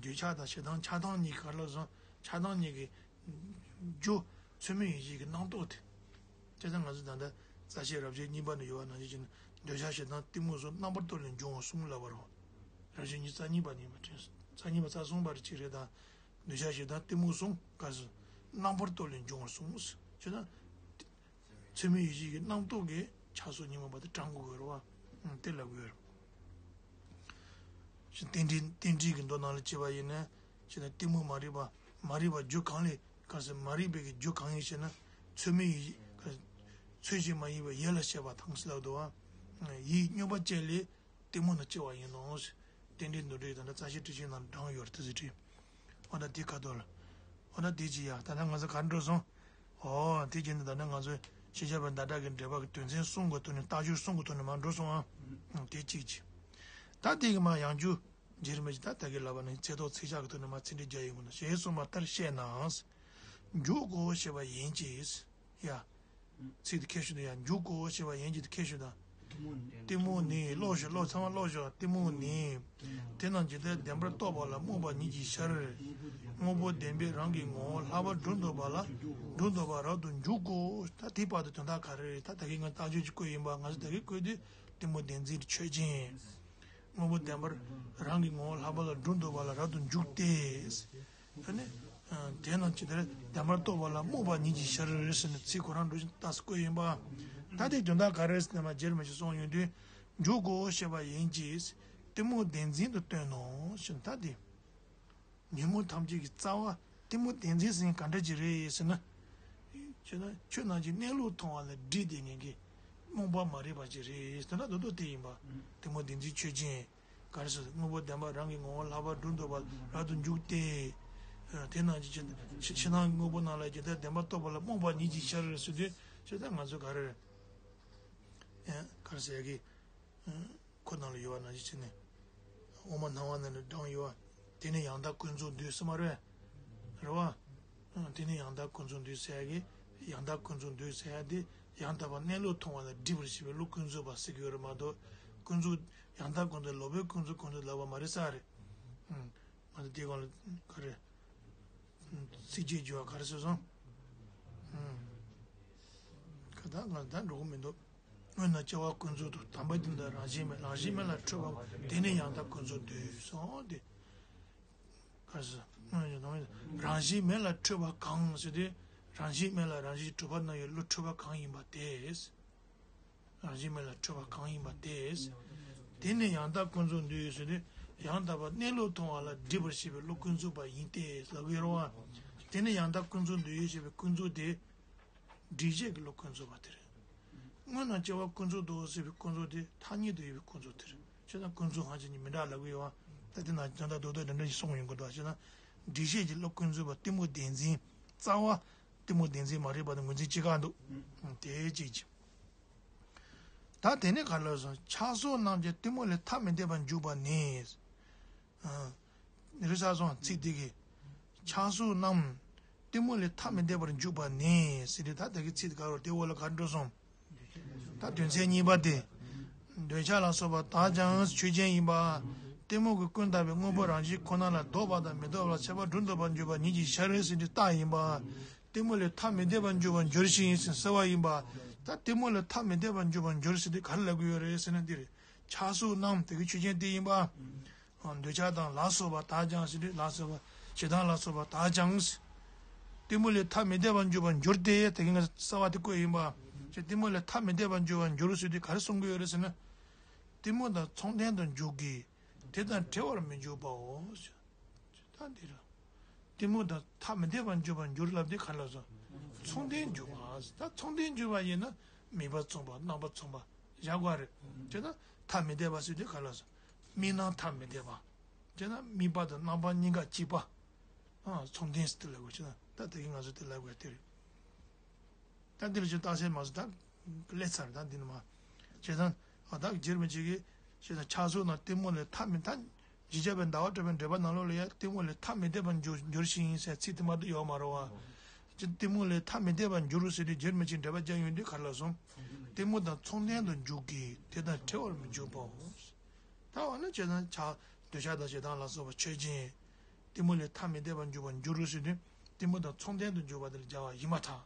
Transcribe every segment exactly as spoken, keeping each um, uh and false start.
འདོད་ཆགས་དང་ཞེ་སྡང་ཆགས་སྡང་གཉིས་ཀྱི་ག་རེ་ལབ་སོང་། ཆགས་སྡང་གཉིས་ཀྱི་རྒྱུ་ཚད་མེད་ཡིད་བྱེད་ཀྱི་རྣམ་རྟོག་དེ། བྱས་ཙང་ང་ཚོ་ད་ལྟ་རྩ་ཤེ་རབ་བྱེད་གཉིས་པ་ནས་ཡོད་པ་ནང་བཞིན་བྱས་ན། འདོད་ཆགས་ཞེ་སྡང་གཏི་མུག་གསུམ་རྣམ་པར་རྟོག་ལས་འབྱུང་བར་གསུངས་ལབ་པ་རེད། རབ་བྱེད་གཉིས་རྩ་གཉིས་པ་ནས་མ་དྲན། རྩ་གཉིས་པ་རྩ་གསུམ་པ་རེ་གཅིག་རེད་ད། འདོད་ཆགས་ཞེ་སྡང་གཏི་མུག་གསུམ་ག་ཟེར། རྣམ་པར་རྟོག་ལས་འབྱུང་བར་གསུངས། བྱས་ཙང་། ཚད་མེད་ཡིད་བྱེད་ཀྱི་རྣམ་རྟོག་གིས་ཆགས་སོགས་ཉོན་མོངས་པ་དེ་དྲང་དགོས་ཀྱི་རེད་བ། ཨང་། དེ་ལབ་དགོས་རེད། ཞེས་རྟེན་འབྲེལ་རྟེན་འབྲེལ་གྱི་མདོ་ནང་ལ་བྱས་པ་ཡིན་ན། ཞེ་ན་གཏི་མུག་མ་རིག་པ། མ་རིག་པ་རྒྱུ་གང་ལས་གང་ཟེར། མ་རིག་པའི་གི་རྒྱུ་གང་ཡིན་ཞེ་ན། ཚད་མེད་ཡིད། ཚད་ཅིག་མ་ཡིན་པ་ཡིད་ལ་བྱེད་པ་དང་ཟེར་ལབ་འདུག་བ། ཡིད་སྨྱོན་པ་ཅན་ལས། གཏི་མུག་ན་སྐྱེ་བ་ཡིན་ནོ། རྟེན་འབྲེལ་མདོར་བསྡུས་ད་ལྟ་རྩ་ཤེ་ཊཱིཀ་ཆེན་ནང་དྲངས་ཡོད་རེད་དེ་ཟེར་བྲིས། འོ་ན་དེ་ཁ་ཐོག་ལ། འོ་ན་དེ་ཅི་ཡ་ད་ལྟ་ང་ཚོ་ག་འགྲོ་སོང་། འོ་དེ་བྱས་ནས་ད་ལྟ་ང་ཚོ་ཤེས་བྱ་བའི་ཟླ་གྲགས་ཀྱི་འགྲེལ་པ་གི་དོན་ཚན་གསུམ་གི་ཐོག་ནས་རྟགས་སྦྱོར་གསུམ་གི་ཐོག་ནས་མར་འགྲོ་སོང་ཨ། དེ་གཅིག་ཅིག་ད་དེ་གི་མ་ཡང་རྒྱུ། རྗེ་རིན་པོ་ཆེ་ད་ད་གི་ལབ་པ་ནི་ཚེ་ཐོག་ཚེགས་ཆག་གི་ཐོག་ནས་མར་ཚིག་འགྲེལ་རྒྱག་ཡོང་གི་ན་ཞེས་གསུངས་པ་ལྟར་བཤད་ན། འཇུག་གོ་ཞེས་པ་ཡིན་གྱི། ཡ། ཚིག་དེ་ཁྱད་ཞུ་དང་ཡང་འཇུག་གོ་ཞེས་པ་ཡན་གྱི་ཁྱད་ཞུ་དང་། གཏི་མུག་ནི་ཀློག་ཤོག་ཀློག་ཚང་མ་ཀློག་ཤོག་གཏི་མུག་ནི། དེ་རྣམས་ཇི་ལྟར་བདེན་པར་རྟོགས་པ་ལ་རྨོངས་པ་ཉིད་ཀྱི་ཕྱིར། དངོས་པོ་བདེན་པས་རང་གི་ངོ་བོ་ལྷག་པར་སྒྲུབ་འདོད་པ་ལ་སྒྲུབ་འདོད་པ་རབ་ཏུ་འཇུག་གོ་ད་དེའི་བར་དུ་དོན་དག་ག་རེ་རེད། ད་ད་གིན་ང་རྟགས་སྦྱོར་གྱི་བཀོད་ཡིན་པ་ང་ཚོ་ད་གིན་བཀོད་དུས་གཏི་མུག་བདེན་འཛིན་ཆོས་ཅན། དངོས་པོ་བདེན་པར་རང་གི་ངོ་བོ་ལྷག་པ་ལ་སྒྲུབ་འདོད་པ་ལ་རབ་ཏུ་འཇུག་སྟེ། ཨ་ནི། དེ་རྣམས་ཇི་ལྟར་བདེན་པར་རྟོགས་པ་ལ་རྨོངས་པ་ཉིད་ཀྱི་ཕྱིར་ཟེར་ནས་ཚིག་ཁོ་རང་འགྲོ་བཞིན་ཏག་ཏག་བཀོད་ཡིན་པ། ད་དེའི་དོན་དག་ག་རེ་ཟེར་ན་མ་རྗེ་རིན་པོ་ཆེས་གསུངས་ཡོང་དུས། འཇུག་གོ་ཞེས་པ་ཡིན་གྱི། གཏི་མུག་བདེན་འཛིན་དུ་སྟོན་ནོ་ཞེས་ད་དེ། ཉོན་མོངས་ཐམས་ཅད་ཀྱི་རྩ་བ་གཏི་མུག་བདེན་འཛིན་ཟེར་མཁན་ག་འདྲ་ཅིག་རེད་ཟེར་ན། ཁྱོད་ན་ཁྱོད་རྣམས་ཀྱི་གནས་ལུགས་མཐོང་བ་ལ་འདྲིས་ཏེ་ངེས་ཀྱི་རྨོངས་པ་མ་རིག་པ་ཅིག་རེད་ཟེར་ན་ད་དུང་དེ་ཡིན་པ། གཏི་མུག་བདེན་འཛིན་ཆོས་ཅན། ག་རེ་ཟེར་དངོས་པོ་བདེན་པ་རང་གི་ངོ་བོ་ལྷག་པར་སྒྲུབ་འདོད་པ་རབ་ཏུ་འཇུག་སྟེ། དེ་རྣམས་ཀྱི་ཕྱི་ཕྱི་ནང་གི་དངོས་པོ་རྣམས་ལ་ཇི་ལྟར་བདེན་པར་རྟོགས་པ་ལ་རྨོངས་པ་ཉིད་ཀྱི་ཕྱིར་ཟེར་དུས་ཇི་ལྟར་ང་ཚོ་ག་རེ་རེད། ག་རེ་ཟེར་ཡ་གི། ཁོ་ནང་ལ་ཡོད་པ་ནང་བཞིན་བྱས་ནས། དབུ་མ་སྣང་བ་ནང་ལ་བགྲངས་ཡོད་པ། དེ་ནི་ཡང་དག་ཀུན་རྫོབ་འདོད་སྲིད་མ་རེད། རེད་བ། དེ་ནི་ཡང་དག་ཀུན་རྫོབ་འདོད་ཟེར་ཡ་གི། ཡང་དག་ཀུན་རྫོབ་འདོད་ཟེར་ཡ་དེ། ཡང་དག་པ་གནས་ལུགས་མཐོང་བ་ལ་སྒྲིབ་པར་བྱེད་པའི་བློ་ཀུན་རྫོབ་པ་ཟེར་གྱི་ཡོད་རེད་མ་གཏོགས། ཀུན་རྫོབ། ཡང་དག་ཀུན་རྫོབ་ལོག་པའི་ཀུན་རྫོབ་ཀུན་རྫོབ་ལབ་པ་མ་རེད་ས་རེད། ང་ཚོ་དེའི་སྒང་ལ་ག་རེ། ཚིགས་བཅད་བརྗོད་པ་ག་རེ་ཟེར་སོང་། ཁ་ད་ང་ད་འགྲོ་གི་མི་འདུག་སྔོན་ན་སྐྱེ་བ་ཀུན་རྫོབ་ཏུ་དམ་པ་དེ་འདྲ་རང་བཞིན་མེད་རང་བཞིན་མེད་ལ་འཕྲོད་པ་དེ་ནི་ཡང་དག་ཀུན་རྫོབ་འདོད་སོང་སྟེ། ག་རེ་ཟེར། རང་བཞིན་མེད་ལ་འཕྲོད་པ་གང་ཟེར་དུས། རང་བཞིན་མེད་ལ་རང་བཞིན་གྲུབ་པ་ན་ཡང་བློ་འཕྲོད་པ་གང་ཡིན་པ་དེ། རང་བཞིན་མེད་ལ་འཕྲོད་པ་གང་ཡིན་པ་དེ། དེ་ནི་ཡང་དག་ཀུན་རྫོབ་འདོད་ཟེར་དུས། ཡང་དག་པ་གནས་ལུགས་མཐོང་བ་ལ་སྒྲིབ་པར་བྱེད་པའི་བློ་ཀུན་རྫོབ་པ་ཡིན་ཏེ་ལབ་ཀྱི་ཡོད་རེད་བ། དེ་ནི་ཡང་དག་ཀུན་རྫོབ་འདོད་ཡོད་ཅེས་པའི་ཀུན་རྫོབ་དེ། སྒྲིབ་བྱེད་ཀྱི་བློ་ཀུན་རྫོབ་པ་དེ་རེད། སྔོན་ན་སྐྱེ་བ་ཀུན་རྫོབ་ཏུ་ཟེར་བའི་ཀུན་རྫོབ་དེ་ཐ་སྙད་དུ་ཡོད་པའི་ཀུན་རྫོབ་དེ་རེད། བྱས་ན་ཀུན་རྫོབ་ཧང་ཆ་གཉིས་མི་འདྲ་ལབ་ཀྱི་ཡོད་བ། ད་དེ་ན་ད་ལྟ་རྡོག་རྡོག་འདྲ་འདྲ་ཞིག་གསུངས་ཡོང་གི་འདུག་བྱས་ན། སྒྲིབ་བྱེད་ཀྱི་བློ་ཀུན་རྫོབ་པ་གཏི་མུག་བདེན་འཛིན། རྩ་བ། གཏི་མུག་བདེན་འཛིན་མ་རིག་པ་དང་ངོས་འཛིན་གཅིག་ཁ་འདུག་དེ་གཅིག་གཅིག་ད་དེ་ནས་ག་ལ་སོང་། ཆགས་སོགས་རྣམས་ཀྱང་གཏི་མུག་ལས་ཐ་མི་དད་པར་འཇུག་པ་ནི། རི་ས་སོང་ཚིག་དེ་གི། ཆགས་སོགས་རྣམས་གཏི་མུག་ལས་ཐ་མི་དད་པར་འཇུག་པ་ནི་ཟེར་ཏེ་ད་དེ་གི་ཚིག་དེ་ག་རེ་དེ་འོག་ལ་ག་འགྲོ་སོང་། ད་དོན་ཚན་གཉིས་པ་དེ། འདོད་ཆགས་ལ་སོགས་པ་དག་ཀྱང་ཆོས་ཅན་ཡིན་པ། གཏི་མུག་གིས་ཀུན་བཏགས་པའི་དངོས་པོ་རང་བཞིན་ཁོ་ན་ལ་ལྡོག་པ་དང་མི་ལྡོག་པ་ལ་ཁྱད་པར་སྒྲུབ་འདོད་པར་འཇུག་པ་ཉིད་ཀྱི་ཕྱིར་ཟེར་ཏེ་རྟགས་ཡིན་པ། གཏི་མུག་ལས་ཐ་མི་དད་པར་འཇུག་པར་འགྱུར་ཞིང་ཟེར་བ་ཡིན་པ། ད་གཏི་མུག་ལས་ཐ་མི་དད་པར་འཇུག་པར་འགྱུར་ཟེར་ཏེ་ག་རེ་ལབ་ཀྱི་ཡོད་རེད་ཟེར་ན་འདི་རེད། ཆགས་སོགས་རྣམས་དེ་གི་ཆོས་ཅན་དེ་ཡིན་པ། འདོད་ཆགས་དང་ལ་སོགས་པ་དག་ཀྱང་ཟེར་ཏེ་ལ་སོགས་པ་ཞེ་སྡང་ལ་སོགས་པ་དག་ཀྱང་། གཏི་མུག་ལས་ཐ་མི་དད་པར་འཇུག་པར་འགྱུར་ཏེ་དེ་གི་ང་གསལ་བ་དེ་བཀོད་ཡིན་པ། ཞེས་གཏི་མུག་ལས་ཐ་མི་དད་པར་འཇུག་པར་འགྱུར་ཟེར་ཏེ་ག་རེ་གསུང་གི་ཡོད་རེད་ཟེར་ན། གཏི་མུག་དང་མཚུངས་ལྡན་དུ་འཇུག་གི། དེ་དང་བྲལ་བར་མི་འཇུག་པའོ། ད་འདི་ར། གཏི་མུག་དང་ཐ་མི་དད་པར་འཇུག་པར་འགྱུར་ལབ་དེ་ག་ལ་སོང་། མཚུངས་ལྡན་འཇུག་པ། ད་མཚུངས་ལྡན་འཇུག་པ་ཡིན་ན་དམིགས་པ་མཚུངས་པ་རྣམ་པ་མཚུངས་པ་བཞག་དགོས་རེད། དེ་ན་ཐ་མི་དད་པ་ཟེར་དུས་ག་ལ་སོང་། དམིགས་རྣམ་ཐ་མི་དད་པ། དེ་ན་དམིགས་པ་དང་རྣམ་པ་གཉིས་ཀ་གཅིག་པ། ཨ་མཚུངས་ལྡན་ཟེར་དུས་ལབ་དགོས་ཆེ་ན་ད་དེ་གི་ང་ཚོ་དེ་ལབ་དགོས་དེ་རེད། ད་འདི་ལ་ཅིག་རྟགས་གསལ་མ་བཟོ་ད་ཀླད་ཚར་ད་འདི་ནི་མ། བྱས་ཙང་ཨ་ད་རྗེ་རིན་པོ་ཆེ་གིས་བྱས་ཙང་ཆགས་སོགས་རྣམས་གཏི་མུག་ལས་ཐ་མི་ཐ། བརྗོད་བྱ་བའི་ཟླ་བ་གྲགས་པའི་འགྲེལ་པ་ནང་ལོགས་ལ་ཡང་གཏི་མུག་ལས་ཐ་མི་དད་པར་འགྱུར་འགྱུར་ཞིང་ཟེར་ཚིག་དེ་མ་གཏོགས་ཡོད་མ་རེད་བ། ཅི་གཏི་མུག་ལས་ཐ་མི་དད་པར་འགྱུར་ཟེར་དུས་རྗེ་རིན་པོ་ཆེས་འགྲེལ་པ་རྒྱག་ཡོང་དུས་ག་རེ་ལབ་སོང་། གཏི་མུག་དང་མཚུངས་ལྡན་དུ་འཇུག་གི་དེ་དང་བྲལ་བར་མི་འཇུག་པའོ། ད་འོ་ན་བྱས་ཙང་ཆགས་འདོད་ཆགས་དང་ཞེ་སྡང་ལ་སོགས་པ་ཆོས་ཅན། གཏི་མུག་ལས་ཐ་མི་དད་པར་འགྱུར་བར་འགྱུར་རོ་ཟེར་དུས་གཏི་མུག་དང་མཚུངས་ལྡན་དུ་འགྱུར་བ་དེ་ལ་སྦྱར་བ་ཡིན་པར་ཐལ།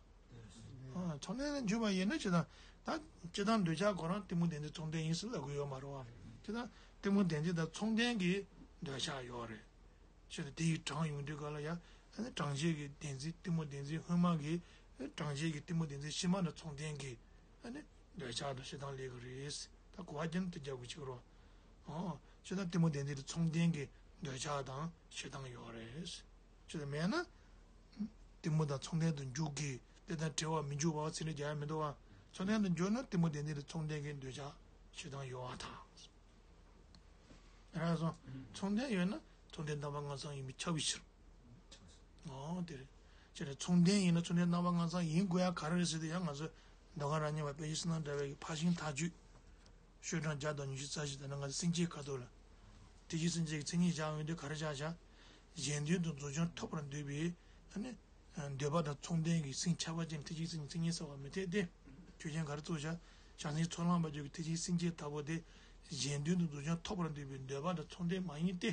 ཨ། མཚུངས་ལྡན་དུ་འགྱུར་བ་ཡིན་ན་ཅི་དང་། ད་ཅི་དང་འདོད་ཆགས་ཁོ་རང་གཏི་མུག་ལྡན་ཏེ་མཚུངས་ལྡན་ཡིན་ཟེར་ལབ་དགོས་ཡོད་མ་རེད་བ། ཅི་དང་གཏི་མུག་ལྡན་ཏེ་དང་མཚུངས་ལྡན་གྱི་འདོད་ཆགས་ཡོད་རེད། ཅི་དང་དེ་ཡི་གྲངས་ཡོང་དུས་ག་ལ་ཡ། ཨ་ནི་གྲངས་ཅན་གྱི་ལྡན་འཛིན་གཏི་མུག་ལྡན་འཛིན་དབུས་མ་གི། གྲངས་ཅན་གྱི་གཏི་མུག་ལྡན་འཛིན་ཕྱི་མ་དང་མཚུངས་ལྡན་གྱི། ཨ་ནི་འདོད་ཆགས་དང་ཞེ་སྡང་སླེབས་ཀྱི་རེད། ད་གོ་བ་ཅན་དུ་རྒྱབ་དགོས་ཀྱི་རེད། ཨོ། ཅི་དང་གཏི་མུག་ལྡན་འཛིན་དང་མཚུངས་ལྡན་གྱི་འདོད་ཆགས་དང་ཞེ་སྡང་ཡོད་རེད། ཅི་དང་མེད་ན། གཏི་མུག་དང་མཚུངས་ལྡན་དུ་འཇུག་གི། དེ་དང་བྲལ་བར་མི་འཇུག་པ་ཚིག་འགྲེལ་རྒྱག་ཡ་མི་འདུག་བ། མཚུངས་ལྡན་དུ་འཇུག་ན་གཏི་མུག་ལྡན་འཛིན་དང་མཚུངས་ལྡན་གྱི་འདོད་ཆགས་ཞེ་སྡང་ཡོད་པར་ཐལ། རེད་སོང་། མཚུངས་ལྡན་ཡོད་ན་མཚུངས་ལྡན་རྣམ་པ་ལྔ་ཚང་ཡིན་པས་ཁྱབ་པའི་ཕྱིར། ཨོ་དེ་རེད། ཅི་རེད། མཚུངས་ལྡན་ཡིན་ན་མཚུངས་ལྡན་རྣམ་པ་ལྔ་ཚང་ཡིན་དགོས་ཡ་ག་རེ་རེད་ཟེར་དུས་ཡང་ང་ཚོ་མདོ་སྔགས་རབ་གཉིས་པ་དཔལ་བརྒྱུད་བསོད་ནམས་གྲགས་པའི་ཕར་ཕྱིན་ཐག་གཅོད། ཤོག་གྲངས་བརྒྱ་དང་ཉི་ཤུ་རྩ་བཞི་དང་ནང་གི་སེམས་བསྐྱེད་ཁ་ཐོག་ལ། ཐེག་ཆེན་སེམས་བསྐྱེད་ཀྱི་མཚན་ཉིད་བཞག་ཡོང་དུས་ག་རེ་བཞག་བཞག་གཞན་དོན་དུ་རྫོགས་བྱང་ཐོབ་པར་འདོད་པའི་ཨ་ནི། འདོད་པ་དང་མཚུངས་ལྡན་གྱི་སེམས་ཁྱད་པར་ཅན་ཐེག་ཆེན་སེམས་ཀྱི་མཚན་ཉིད་གསལ་བ་མི་འཐད་དེ། ཆོས་ཅན་ག་རེ་གཙོ་བྱ། བྱང་སེམས་ཚོགས་ལམ་པ་ཆོས་ཀྱི་ཐེག་ཆེན་སེམས་བསྐྱེད་ལྟ་བུ་དེ། གཞན་དོན་དུ་རྫོགས་བྱང་ཐོབ་པར་འདོད་པའི་འདོད་པ་དང་མཚུངས་ལྡན་མ་ཡིན་ཏེ།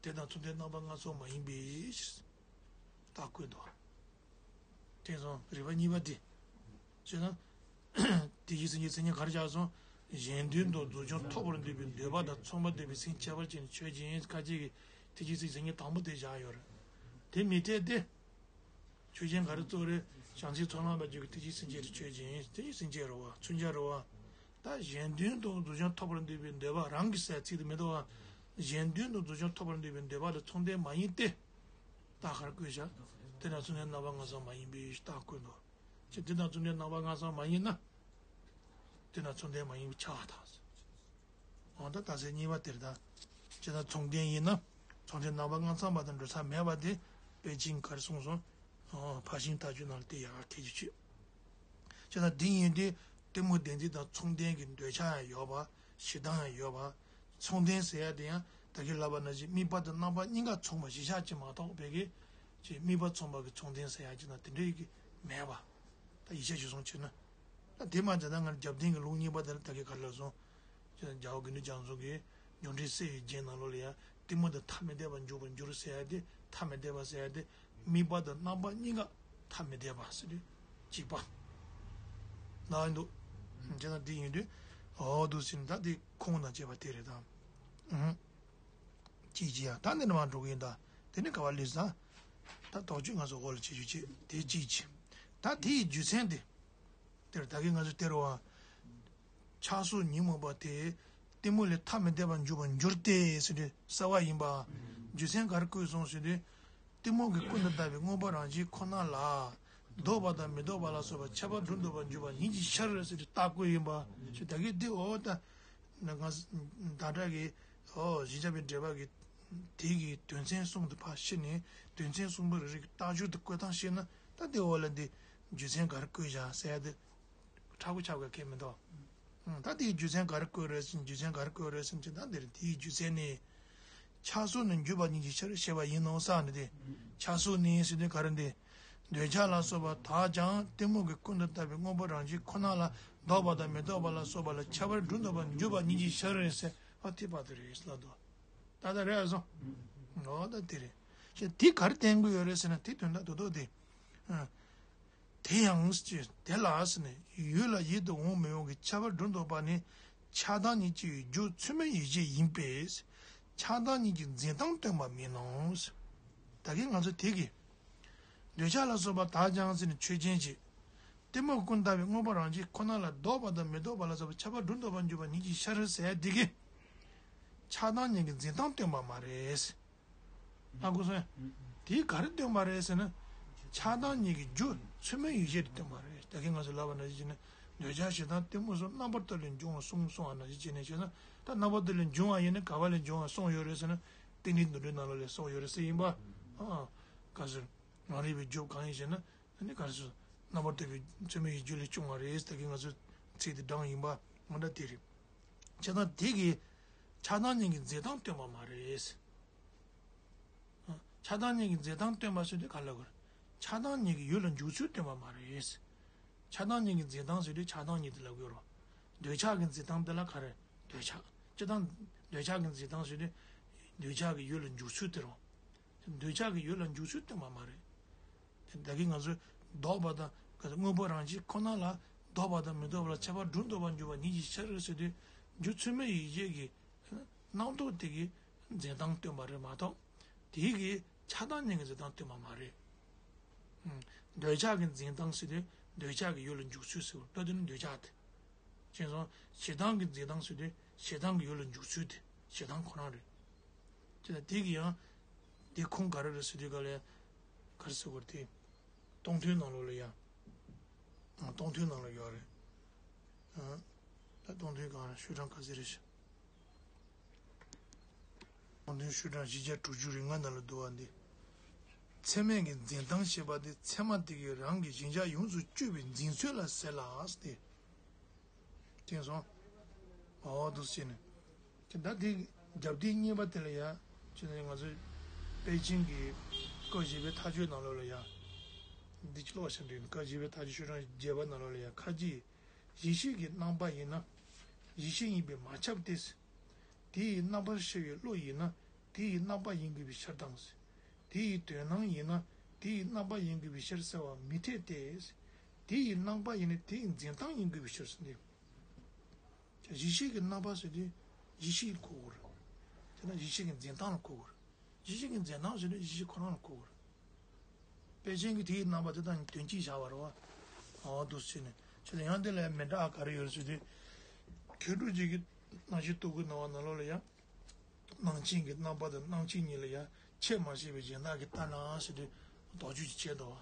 དེ་དང་མཚུངས་ལྡན་རྣམ་པ་ལྔ་ཚང་མ་ཡིན་པའི་ཕྱིར། རྟགས་བཀོད་དོ། དེ་སོང་རིགས་པ་གཉིས་པ་དེ། ཅེ་ན། དེ་བཞིན་སེམས་ཀྱི་མཚན་ཉིད་ག་རེ་བྱ་སོང་། གཞན་དོན་དུ་རྫོགས་བྱང་ཐོབ་པར་འདོད་པའི་འདོད་པ་དང་མཚུངས་པར་འདོད་པའི་སེམས་ཁྱད་པར་ཅན་ཆོས་ཅན་ཁ་ཅིག་གིས་དེ་བཞིན་སེམས་ཀྱི་མཚན་ཉིད་དང་པོ་དེ་བཞག་ཡོད་རེད། དེ་མི་འཐད་དེ། ཆོས་ཅན་ག་རེ་གཙོ་རེད། བྱང་སེམས་ཚོགས་ལམ་པ་ཅིག་གིས་དེ་བཞིན་སེམས་ཀྱི་ཆོས་ཅན་དེ་བཞིན་སེམས་ཀྱི་རེད་བ་མཚོན་བྱ་རེད་བ། ད་གཞན་དོན་དུ་རྫོགས་བྱང་ཐོབ་པར་འདོད་པའི་འདོད་པ་རང་གི་སའི་ཚིག་དེ་མི་འདུག་བ། གཞན་དོན་དུ་རྫོགས་བྱང་ཐོབ་པར་འདོད་པའི་འདོད་པ་དང་མཚུངས་ལྡན་མ་ཡིན་ཏེ། རྟགས་ག་རེ་བཀོད་བཞག་དེ་ན་མཚུངས་ལྡན་རྣམ་པ་ལྔ་ཚང་མ་ཡིན་པའི་རྟགས་བཀོད་འདུག་ཅེས་དེ་དང་མཚུངས་ལྡན་རྣམ་པ་ལྔ་ཚང་མ་ཡིན་ན། དེ་ན་མཚུངས་ལྡན་མ་ཡིན་པའི་ཆ་བ་དང་། འོ་ད་རྟགས་གསལ་གཉིས་པ་དེར་ད། ཅེས་ན་མཚུངས་ལྡན་ཡིན་ན། མཚུངས་ལྡན་རྣམ་པ་ལྔ་ཚང་མ་དང་འགྲོ་ས་མེད་པ་དེ། དཔེ་ཅན་ག་རེ་གསུངས་སོང་། འོ་ཕར་ཕྱིན་ཐག་གཅོད་ནང་ལ་དེ་ཡག་ག་ཁྱད་ཀྱི་ཆོད། ཅེས་ན་འདི་ཡིན་དུས་གཏི་མུག་བདེན་འཛིན་དང་མཚུངས་ལྡན་གྱི་འདོད་ཆགས་ཡང་ཡོད་པ། ཞེ་སྡང་ཡང་ཡོད་པ། མཚུངས་ལྡན་ཟེར་ཡ་དེ་ཡང་ད་གིན་ལབ་པ་ནང་བཞིན་དམིགས་པ་དང་རྣམ་པ་གཉིས་ཀ་མཚུངས་པ་གཞི་བཞག་ཅིག་མ་གཏོགས་བས་ཀྱི། ཅེས་དམིགས་པ་མཚུངས་པ་གི་མཚུངས་ལྡན་ཟེར་ཡ་ཅིག་ན་དེ་འདྲའི་གི་མེད་པ། ད་ཡིད་ཆེས་ཞུ་སོང་ཕྱིར་ན། ད་དེ་མ་བྱས་ན་ང་རྒྱབ་རྟེན་གྱི་ལུགས་གཉིས་པ་དེ་ལ་ད་གིན་ག་རེ་ལབ་སོང་། ཅེས་རྒྱལ་བ་དགེ་འདུན་རྒྱ་མཚོ་གིས་སྒྲོ་འགྲེལ་གསལ་བའི་རྒྱན་ནང་ལོགས་ལ་ཡང་གཏི་མུག་དང་ཐ་མི་དད་པར་འཇུག་པར་འགྱུར་ཟེར་ཡ་དེ་ཐ་མི་དད་པ་ཟེར་ཡ་དེ་དམིགས་པ་དང་རྣམ་པ་གཉིས་ཀ་ཐ་མི་དད་པ་ཟེར་དུས་གཅིག་པ། ལ་ཡིན་འདུག་ཅེས་ན་དེ་ཡིན་དུས་འོ་འདུག་ཟེར་ན་ད་དེ་ཁུངས་དང་བཅས་པ་དེ་རེད་དམ། ཅིག་ཅིག་ཡང་ད་འདི་ནས་མར་འགྲོ་གི་ཡིན་ད། དེ་ནས་ག་བ་ལས་ས། ད་དོགས་གཅོད་ང་ཚོ་འོག་ལ་བྱེད་རྒྱུ་བྱེད་དེ་གཅིག་ཅིག་ད་དེའི་རྒྱུ་མཚན་དེ། དེར་ད་གིན་ང་ཚོས་དེ་རུ་བ། ཆགས་སོགས་ཉོན་མོངས་པ་དེ། གཏི་མུག་ལས་ཐ་མི་དད་པར་འཇུག་པར་འགྱུར་ཏེ་ཟེར་དུས་གསལ་བ་ཡིན་པ། རྒྱུ་མཚན་ག་རེ་བཀོད་སོང་ཟེར་དུས། གཏི་མུག་གི་ཀུན་ཏུ་བརྟགས་པའི་མངོན་པ་རང་བཞིན་ཁོ་ན་ལ། ལྡོག་པ་དང་མི་ལྡོག་པ་ལ་སོགས་པ་ཁྱད་པར་སྒྲོ་འདོགས་པར་འགྱུར་བ་ཉིད་ཀྱི་ཕྱིར་ཟེར་དུས་རྟགས་བཀོད་ཡིན་པ། ཞེས་ད་གིན་འདི་འོ་ད། ང་ད་ལྟ་གི་ཨོ་གཞི་བྱ་བའི་འགྲེལ་པ་གི་དེ་གི་དོན་ཚན་གསུམ་དུ་ཕར་ཕྱེ་ནས་དོན་ཚན་གསུམ་པོ་རེ་རེ་གི་རྟགས་སྦྱོར་དུ་བཀོད་སྟངས་ཤེས་ན་ད་དེ་འོག་ལ་འདི་རྒྱུ་མཚན་ག་རེ་བཀོད་བཞག་ཟེར་ཡ་དེ་ཁྲ་བོ་ཆགས་དགོས་ཁེལ་མི་འདུག་ད་དེའི་རྒྱུ་མཚན་ག་རེ་བཀོད་རེད་ཟེར་རྒྱུ་མཚན་ག་རེ་བཀོད་རེད་ཟེར་གྱི་ད་འདིར་དེའི་རྒྱུ་མཚན་ནི། ཆགས་སོགས་ནི་འགྱུ་བ་ཉིད་ཀྱི་ཕྱིར་ཞེས་པ་ཡིན་ནོ་ཟེར་ནི་དེ། ཆགས་སོགས་ནི་ཟེར་དུས་ག་རེ་འདི། འདོད་ཆགས་ལ་སོགས་པ་དག་ཀྱང་གཏི་མུག་གི་ཀུན་ཏུ་བརྟགས་པའི་དངོས་པོ་རང་བཞིན་ཁོ་ན་ལ་ལྡོག་པ་དང་མི་ལྡོག་པ་ལ་སོགས་པ་ལ་ཁྱད་པར་སྒྲོ་འདོགས་པར་འགྱུར་བ་ཉིད་ཀྱི་ཕྱིར་རེད་ཟེར་བ་དེ་བར་དུ་རེད་ལབ་འདུག་ད་ལྟ་རེད་སོང་། འོ་ད་དེ་རེད། ཞེས་དེ་ག་རེ་བསྟན་གྱི་ཡོད་རེད་ཟེར་ན་དེ་དོན་དག་རྡོག་རྡོག་དེ། དེ་ཡང་ཅི་དེ་ལ་ཟེར་ནས་ཡུལ་ལ་ཡིད་དུ་འོང་མི་འོང་གི་ཁྱད་པར་སྒྲོ་འདོགས་པ་ནི་ཆགས་སྡང་གཉིས་ཀྱི་རྒྱུ་ཚུལ་མིན་ཡིད་བྱེད་ཡིན་པས། ཆགས་སྡང་གཉིས་ཀྱི་འཛིན་སྟངས་སྟོན་པ་མིན་ནོ། ད་གིན་ང་ཚོ་དེ་གི། འདོད་ཆགས་ལ་སོགས་པ་དག་ཀྱང་ཟེར་ནས་ཆོས་ཅན་ཅིག་གཏི་མུག་ཀུན་བརྟགས་པའི་དངོས་པོ་རང་བཞིན་ཁོ་ན་ལ་ལྡོག་པ་དང་མི་ལྡོག་པ་ལ་སོགས་པ་ཁྱད་པར་སྒྲོ་འདོགས་པར་འགྱུར་བ་ཉིད་ཀྱི་ཕྱིར་ཟེར་དེ་གི། ཆགས་སྡང་གཉིས་ཀྱི་འཛིན་སྟངས་སྟོན་པ་མ་རེད། ཨ་ཁུ་སོང་། དེའི་ག་རེ་སྟོན་པ་རེད་ཟེར་ན། ཆགས་སྡང་གཉིས་ཀྱི་རྒྱུ་ཚུལ་མིན་ཡིད་བྱེད་དུ་སྟོན་པ་རེད། ད་གིན་ང་ཚོ་ལབ་པ་ནང་བཞིན་བྱས་ན་འདོད་ཆགས་ཞེ་སྡང་གཏི་མུག་སོགས་རྣམ་པར་དག་ལས་འབྱུང་བ་གསུམ་གསུངས་པ་ནང་བཞིན་བྱས་ནས་བྱས་ན་ད་རྣམ་པར་དག་ལས་འབྱུང་བ་ཡིན་ན་ག་བ་ལས་འབྱུང་བ་གསུངས་ཡོད་རེད་ཟེར་ན་རྟེན་འབྲེལ་འདུལ་འགྲེལ་ནང་ལོགས་ལ་གསུངས་ཡོད་རེད་ཟེར་ཡིན་པ། ཨ། ག་ཟེར། ང་རིག་པའི་རྒྱུ་གང་ཡིན་ཞེ་ན་ཨ་ནི་ག་རེ་ཟེར། རྣམ་པར་དག་པའི་ཚུལ་མིན་ཡིད་བྱེད་ལས་བྱུང་བ་རེད། ད་གིན་ང་ཚོས་ཚིག་དེ་བགྲངས་ཡིན་པ་ང་འདྲ་དེ་རེད། བྱས་ཙང་དེ་གིས་ཆགས་སྡང་གཉིས་ཀྱི་འཛིན་སྟངས་སྟོན་པ་མ་རེད། ཆགས་སྡང་གཉིས་ཀྱི་འཛིན་སྟངས་སྟོན་པ་ཟེར་དུས་ག་ལ་གོ། ཆགས་སྡང་གཉིས་ཀྱི་ཡུལ་ལ་འཇུག་ཚུལ་སྟོན་པ་མ་རེད། ཆགས་སྡང་གཉིས་ཀྱི་འཛིན་སྟངས་ཟེར་དུས་ཆགས་སྡང་གཉིས་དེ་ལ་གོ་རོ། འདོད་ཆགས་ཀྱི་འཛིན་སྟངས་དེ་ལ་ག་རེ། འདོད་ཆགས། སྤྱིར་བཏང་། འདོད་ཆགས་ཀྱི་འཛིན་སྟངས་ཟེར་དུས། འདོད་ཆགས་ཀྱི་ཡུལ་ལ་འཇུག་ཚུལ་དེ་རོ། འདོད་ཆགས་ཀྱི་ཡུལ་ལ་འཇུག་ཚུལ་སྟོན་པ་མ་རེད། དེ་ད་གིན་ང་ཚོས་ལྡོག་པ་དང་དངོས་པོ་རང་བཞིན་ཁོ་ན་ལ་ལྡོག་པ་དང་མི་ལྡོག་པ་ལ་ཁྱད་པར་སྒྲོ་འདོགས་པར་འགྱུར་བ་ཉིད་ཀྱི་ཕྱིར་ཟེར་དུས། རྒྱུ་ཚད་མའི་ཡིད་བྱེད་ཀྱི་རྣམ་རྟོག་དེ་གི་འཛིན་སྟངས་སྟོན་པ་རེད་མ་གཏོགས། དེ་གི་ཆགས་སྡང་གཉིས་ཀྱི་འཛིན་སྟངས་སྟོན་པ་མ་རེད། ཨུམ། འདོད་ཆགས་ཀྱི་འཛིན་སྟངས་ཟེར་དུས་འདོད་ཆགས་ཀྱི་ཡུལ་ལ་འཇུག་ཚུལ་ཟེར་བ་ལྟ་དུས་ནི་འདོད་ཆགས་དེ། བྱས་ཙང་ཞེ་སྡང་གི་འཛིན་སྟངས་ཟེར་དུས་ཞེ་སྡང་གི་ཡུལ་ལ་འཇུག་ཚུལ་དེ་ཞེ་སྡང་ཁོ་རང་རེད། དེ་ལ་དེ་གི་ཡང་དེ་ཁུངས་ག་རེ་རེད་ཟེར་དུས་ག་ལ་ཡང་ག་རེ་ཟེར་དགོས་རེད་དེ། སྟོང་ཐུན་ནང་ལོགས་ལ་ཡང་། ཨ། སྟོང་ཐུན་ནང་ལ་ཡོད་རེད། ཨ། ད་སྟོང་ཐུན་གང་རེད། ཤོག་གྲངས་ག་ཚོད་རེད་ཤག་སྟོང་ཐུན་ཤོག་གྲངས་བཞི་བརྒྱ་དྲུག་ཅུ་རེ་ལྔ་ནང་ལ་འདུག་བ་འདི། ཚད་མས་ཀྱི་འཛིན་སྟངས་ཞེས་པ་དེ་ཚད་མ་དེ་གིས་རང་གི་གཞལ་བྱ་ཡོངས་སུ་གཅོད་པའི་འཛིན་ཚུལ་ལ་ཟེར་ལ་ཟེར་ཏེ། དེང་སང་། འོ་འདུག་སེ་བྱས་ནས། དེ་ད་དེ་རྒྱབ་དེབ་གཉིས་པ་དེ་ལ་ཡ། ཅི་ནས་ང་ཚོས་པེ་ཅིང་གི་སྐབས་བཞི་པའི་མཐའ་དཔྱོད་ནང་ལོགས་ལ་ཡ། འདི་ཅི་ལོག་བྱ་འདྲ་སྐབས་བཞི་པའི་མཐའ་དཔྱོད་ཤོག་གྲངས་བརྒྱད་པ་ནང་ལོགས་ལ་ཡ་ཁ་ཅིག་ཡེ་ཤེས་ཀྱི་རྣམ་པ་ཡིན་ན། ཡེ་ཤེས་ཡིན་པས་མ་ཁྱབ་སྟེ། དེ་ཡི་རྣམ་པར་ཤེས་པའི་བློ་ཡིན་ན་དེ་ཡི་རྣམ་པ་ཡིན་དགོས་པའི་ཕྱིར་དང་། དེ་ཡི་དོན་སྣང་ཡིན་ན་དེ་ཡི་རྣམ་པ་ཡིན་དགོས་པའི་ཕྱིར་ཟེར་བ་མི་འཐད་དེ། དེ་ཡི་རྣམ་པ་ཡིན་ན་དེ་ཡི་འཛིན་སྟངས་ཡིན་དགོས་པའི་ཕྱིར་ཟེར་ཏེ། ཡེ་ཤེས་ཀྱི་རྣམ་པ་ཟེར་དུས་ཡེ་ཤེས་ལ་གོ་དགོས་རེད། དེ་ན་ཡེ་ཤེས་ཀྱི་འཛིན་སྟངས་ལ་གོ་དགོས་རེད། ཡེ་ཤེས་ཀྱི་འཛིན་སྟངས་ཟེར་དུས་ཡེ་ཤེས་ཁོ་རང་ལ་གོ་དགོས་རེད། པེ་ཅིང་གི་དེའི་རྣམ་པ་དེ་དང་དོན་གཅིག་བཞག་པ་རེད་བ། འོ་འདུག་སེ་བྱས་ནས་ཁྱོད་ལ་ཡང་དེ་ལ་མི་འདྲ་ག་རེ་ཡོད་ཟེར་དུས། མཁས་གྲུབ་རྗེ་གིས་རྣམ་བཤད་ལྟ་བུའི་སྣང་བ་ནང་ལོགས་ལ་ཡང་། སྣང་མཆེད་ཀྱི་རྣམ་པ་དང་རྣམ་མཁྱེན་གཉིས་ལ་ཡང་ཁྱད་མ་ཕྱེ་བའི་གཞན་དག་གིས་ལྟ་ན་ཟེར་དུས་དོགས་གཅོད་ཅིག་བྱས་འདུག་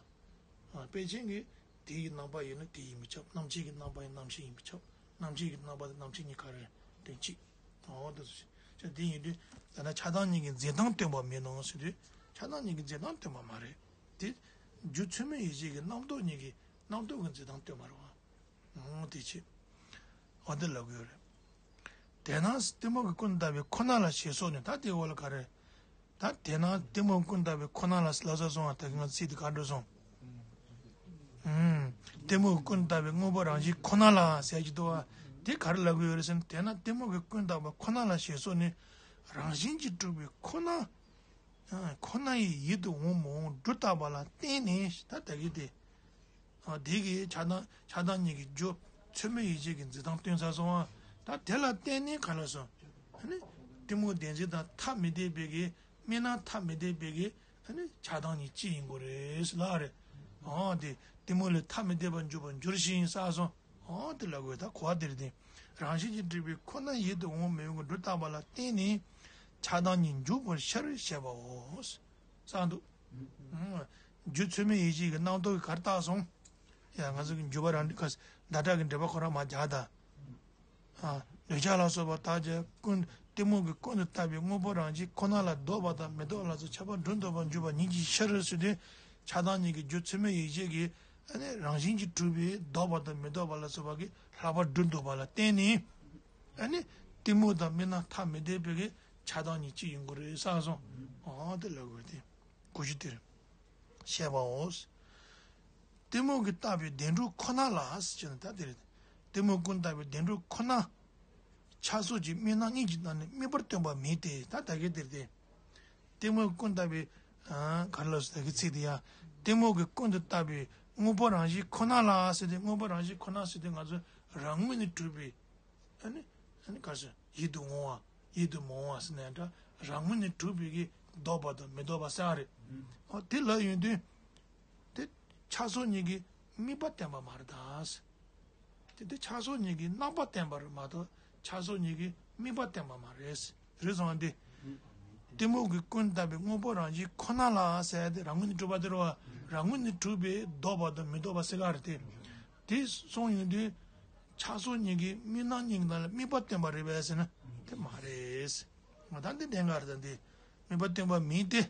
བ། ཨ། པེ་ཅིང་གིས་དེ་ཡི་རྣམ་པ་ཡིན་ན་དེ་ཡིན་པས་ཁྱབ། རྣམ་མཁྱེན་གྱི་རྣམ་པ་ཡིན་ན་རྣམ་མཁྱེན་ཡིན་པས་ཁྱབ། རྣམ་མཁྱེན་གྱི་རྣམ་པ་དང་རྣམ་མཁྱེན་གཉིས་ག་རེ་རེད། དོན་གཅིག་འོ་དེ་ཚོ་ཅི་དེ་ཡིན་དུས་ད་ལྟ་ཆགས་སྡང་གཉིས་ཀྱི་འཛིན་སྟངས་སྟོན་པ་མིན་ནོ་ཟེར་དུས། ཆགས་སྡང་གཉིས་ཀྱི་འཛིན་སྟངས་སྟོན་པ་མ་རེད། དེ་རྒྱུ་ཚད་མའི་ཡིད་བྱེད་ཀྱི་རྣམ་རྟོག་གཉིས་ཀྱི་རྣམ་རྟོག་གི་འཛིན་སྟངས་སྟོན་པ་རེད་བ། འོ་དེ་ཆེ། འོ་དེ་ལབ་དགོས་རེད། དེས་ན་གཏི་མུག་གི་ཀུན་བཏགས་པའི་ཁོ་ན་ལ་ཞེས་སོགས་ནས། ད་དེའི་འོག་ལ་ག་རེ། ད་དེས་ན་གཏི་མུག་ཀུན་བཏགས་པའི་ཁོ་ན་ལ་ལབ་ས་སོང་བ། ད་གིན་ང་ཚིག་དེ་ག་འགྲོ་སོང་། ཨུམ། གཏི་མུག་ཀུན་བཏགས་པའི་དངོས་པོ་རང་བཞིན་ཁོ་ན་ལ་ཟེར་གྱི་འདུག་བ། དེ་ག་རེ་ལབ་ཀྱི་ཡོད་རེད་ཟེར་ན། དེས་ན་གཏི་མུག་གི་ཀུན་བཏགས་པ་ཁོ་ན་ལ་ཞེས་སོགས་ནས་རང་བཞིན་གྱིས་གྲུབ་པའི་ཁོ་ན། ཁོ་ན་ཡི་ཡིད་དུ་འོང་མི་འོང་སྒྲོ་བཏགས་པ་ལ་བརྟེན་ནས། ད་ད་གི་དེ། ཨ། དེ་གི་ཆགས་སྡང་ཆགས་སྡང་གཉིས་ཀྱི་རྒྱུ་ཚད་མའི་ཡིད་བྱེད་ཀྱི་འཛིན་སྟངས་སྟོན་ཚར་སོང་ཨ། ད་དེ་ལ་བརྟེན་ནས་ག་ལ་སོང་། ཨ་ནི་གཏི་མུག་བདེན་འཛིན་དང་ཐ་མི་དད་པའི་གི་དམིགས་རྣམ་ཐ་མི་དད་པའི་གི་ཨ་ནི་ཆགས་སྡང་གཉིས་གཅིག་ཡིན་དགོས་རེད་ཟེར་ལབ་རེད། ཨ། དེ་གཏི་མུག་ལས་ཐ་མི་དད་པར་འཇུག་པར་འགྱུར་ཞིང་ཟེར་སོང་། ཨོ་དེ་ལ་དགོས། ད་གོ་བ་དེ་རེད་དེ། རང་བཞིན་གྱིས་གྲུབ་པའི་ཁོ་ན་ཡིད་དུ་འོང་མི་འོང་གི་སྒྲོ་བཏགས་པ་ལ་བརྟེན་ནས་ཆགས་སྡང་གཉིས་འཇུག་པར་ཤར་བྱེད་པའོ། གསུངས་འདུག་ཨང་། རྒྱུ་ཚད་མའི་ཡིད་བྱེད་ཀྱི་རྣམ་རྟོག་གིས་ག་རེ་བཏགས་སོང་། ཡ་ང་ཚོ་གི་འཇུག་པ་རང་ཁ་བརྡ་དག་གི་འགྲེལ་པ་ཁོ་རང་མར་རྒྱག་ད། ཨ། འདོད་ཆགས་ལ་སོགས་པ་དག་ཀྱང་ཀུན་གཏི་མུག་གི་ཀུན་ཏུ་བརྟགས་པའི་དངོས་པོ་རང་བཞིན་ཁོ་ན་ལ་ལྡོག་པ་དང་མི་ལྡོག་པ་ལ་སོགས་ཁྱད་པར་སྒྲོ་འདོགས་པར་འགྱུར་བ་ཉིད་ཀྱི་ཕྱིར་ཟེར་དུས། ཆགས་སྡང་གཉིས་ཀྱི་རྒྱུ་ཚད་མའི་ཡིད་བྱེད་ཀྱི་ཨ་ནི་རང་བཞིན་གྱིས་གྲུབ་པའི་ལྡོག་པ་དང་མི་ལྡོག་པ་ལ་སོགས་པ་གི་ལྷག་པར་སྒྲོ་འདོགས་པ་ལ་བརྟེན་ནས། ཨ་ནི་གཏི་མུག་དང་དམིགས་རྣམ་ཐ་མི་དད་པའི་གི་ཆགས་སྡང་གཉིས་གཅིག་ཡིན་དགོས་རེད་ཟེར་སོང་། ཨོ་དེ་ལབ་དགོས་ཏེ། གོ་རྒྱུ་དེ་རེད། བཤད་པའོ། གཏི་མུག་གིས་བཏགས་པའི་བདེན་གྲུབ་ཁོ་ན་ལ་ཟེར་ན་ད་དེ་རེད། གཏི་མུག་ཀུན་བཏགས་པའི་བདེན་གྲུབ་ཁོ་ན། ཆགས་སོགས་ཀྱི་དམིགས་རྣམ་གཉིས་ཀྱི་ནང་ནས་དམིགས་པར་སྟོན་པ་མིན་ཏེ། ད་ད་གི་དེར་ཏེ། གཏི་མུག་ཀུན་བཏགས་པའི། ཨ། ག་རེ་ལབ་སོང་ད་གི་ཚིག་དེ་ཡ། གཏི་མུག་གི་ཀུན་ཏུ་བཏགས་པའི་དངོས་པོ་རང་བཞིན་ཁོ་ན་ལ་ཟེར་ཏེ། དངོས་པོ་རང་བཞིན་ཁོ་ན་ཟེར་ཏེ་ང་ཚོ་རང་ངོས་ནས་གྲུབ་པའི། ཨ་ནི། ཨ་ནི་ག་རེ་ཟེར། ཡིད་དུ་འོང་བ། ཡིད་དུ་མི་འོང་བ་ཟེར་ནའང་འདྲ། རང་ངོས་ནས་གྲུབ་པའི་གི་ལྡོག་པ་དང་མི་ལྡོག་པ་ཟེར་བ་རེད། ཨོ་དེ་ལབ་ཡོང་དུས། དེ་ཆགས་སོགས་གཉིས་ཀྱི་དམིགས་པ་བསྟན་པ་མ་རེད་ད། དེ་དེ་ཆགས་སོགས་གཉིས་ཀྱི་རྣམ་པ་བསྟན་པ་རེད་མ་གཏོགས་ཆགས་སོགས་གཉིས་ཀྱི་དམིགས་པ་བསྟན་པ་མ་རེད། རེད་སོང་དེ། གཏི་མུག་གིས་ཀུན་བཏགས་པའི་དངོས་པོ་རང་བཞིན་ཁོ་ན་ལ་ཟེར་ཏེ་རང་ངོས་ནས་གྲུབ་པ་དེ་རེད་བ། རང་ངོས་ནས་གྲུབ་པའི་ལྡོག་པ་དང་མི་ལྡོག་པ་ཟེར་ག་རེད་དེ། དེ་སོང་ཡོང་དུས། ཆགས་སོགས་གཉིས་ཀྱི་དམིགས་རྣམ་གཉིས་ཀྱི་ནང་ལ་དམིགས་པ་བསྟན་པ་རེད་པས་ཟེར་ན། དེ་མ་རེད། ང་ད་འདི་བདེན་ག་རེད་ད་འདི། དམིགས་པ་བསྟན་པ་མིན་ཏེ།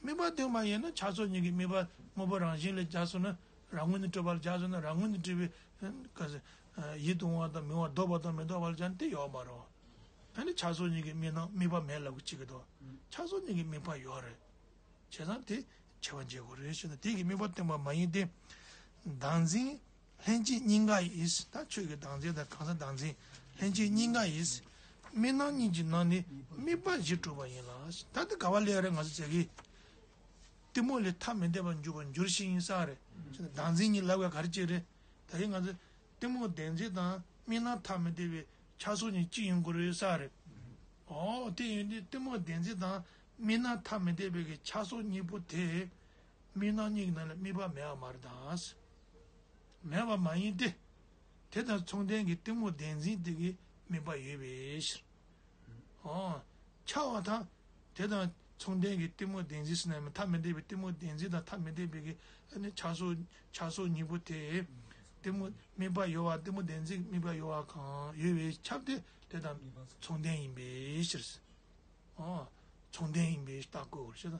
དམིགས་པ་བསྟན་པ་ཡིན་ན་ཆགས་སོགས་གཉིས་ཀྱི་དམིགས་པ་དངོས་པོ་རང་བཞིན་ལ་སྦྱར་སོང་ན། རང་ངོས་ནས་གྲུབ་པ་ལ་སྦྱར་སོང་ན། རང་ངོས་ནས་གྲུབ་པའི། ག་ཟེར། ཡིད་དུ་འོང་བ་དང་མི་འོང་བ་ལྡོག་པ་དང་མི་ལྡོག་པ་ལ་སྦྱར་ན་དེ་ཡོད་མ་རེད། ཨ་ནི་ཆགས་སོགས་གཉིས་ཀྱི་དམིགས་རྣམ་དམིགས་པ་མེད་ལབ་གི་བྱེད་ཀྱི་འདུག་ཆགས་སོགས་གཉིས་ཀྱི་དམིགས་པ་ཡོད་རེད། བྱས་ཙང་དེ་ཕྱེ་བ་འབྱེད་དགོས་རེད་ཞེ་ན། དེ་གི་དམིགས་པ་བསྟན་པ་མ་ཡིན་ཏེ། བདག་འཛིན་ལྷན་སྐྱེས་གཉིས་ཀ་ཡིས། ད་ཆོས་ཀྱི་བདག་འཛིན་དང་གང་ཟག་བདག་འཛིན་ལྷན་སྐྱེས་གཉིས་ཀ་ཡིས། དམིགས་རྣམ་གཉིས་ཀྱི་ནང་ནས་དམིགས་པ་བཞི་གྲུབ་པ་ཡིན་ལ། ད་དེ་ག་བ་ལས་རེད་ང་ཚོ་ཟེར་གི། གཏི་མུག་ལས་ཐ་མི་དད་པར་འཇུག་པར་འགྱུར་ཞེས་ཡིན་ས་རེད། བདག་འཛིན་གཉིས་ལབ་དགོས་ག་རེ་བྱས་རེད། ད་རིང་ང་ཚོ་གཏི་མུག་བདེན་འཛིན་དང་དམིགས་རྣམ་ཐ་མི་དད་པའི་ཆགས་སོགས་གཉིས་གཅིག་ཡིན་དགོས་རེད་ས་རེད། ཨོ་དེ་ཡིན་དུས་གཏི་མུག་བདེན་འཛིན་དང་དམིགས་རྣམ་ཐ་མི་དད་པའི་གི་ཆགས་སོགས་གཉིས་པོ་དེ་དམིགས་རྣམ་གཉིས་ཀྱི་ནང་ལ་དམིགས་པ་མེད་པ་མ་རེད་ད། མེད་པ་མ་ཡིན་ཏེ། དེ་དང་མཚུངས་ལྡན་གྱི་གཏི་མུག་བདེན་འཛིན་དེ་གི་དམིགས་པ་ཡོད་པའི་ཕྱིར། ཨོ། ཆགས་པ་དང་། དེ་དང་མཚུངས་ལྡན་གྱི་གཏི་མུག་བདེན་འཛིན་ཟེར་ན་མི་ཐ་མི་དད་པའི་གཏི་མུག་བདེན་འཛིན་དང་ཐ་མི་དད་པའི་གི་ཨ་ནི་ཆགས་སོགས་ཆགས་སོགས་གཉིས་པོ་དེ། གཏི་མུག་དམིགས་པ་ཡོད་པ་གཏི་མུག་བདེན་འཛིན་དམིགས་པ་ཡོད་པ་གང་ཡོད་པས་ཁྱབ་སྟེ་དེ་དང་མཚུངས་ལྡན་ཡིན་པའི་ཕྱིར། ཨོ། མཚུངས་ལྡན་ཡིན་པའི་ཕྱིར་ལྟ་དགོས་ཞེ་ན།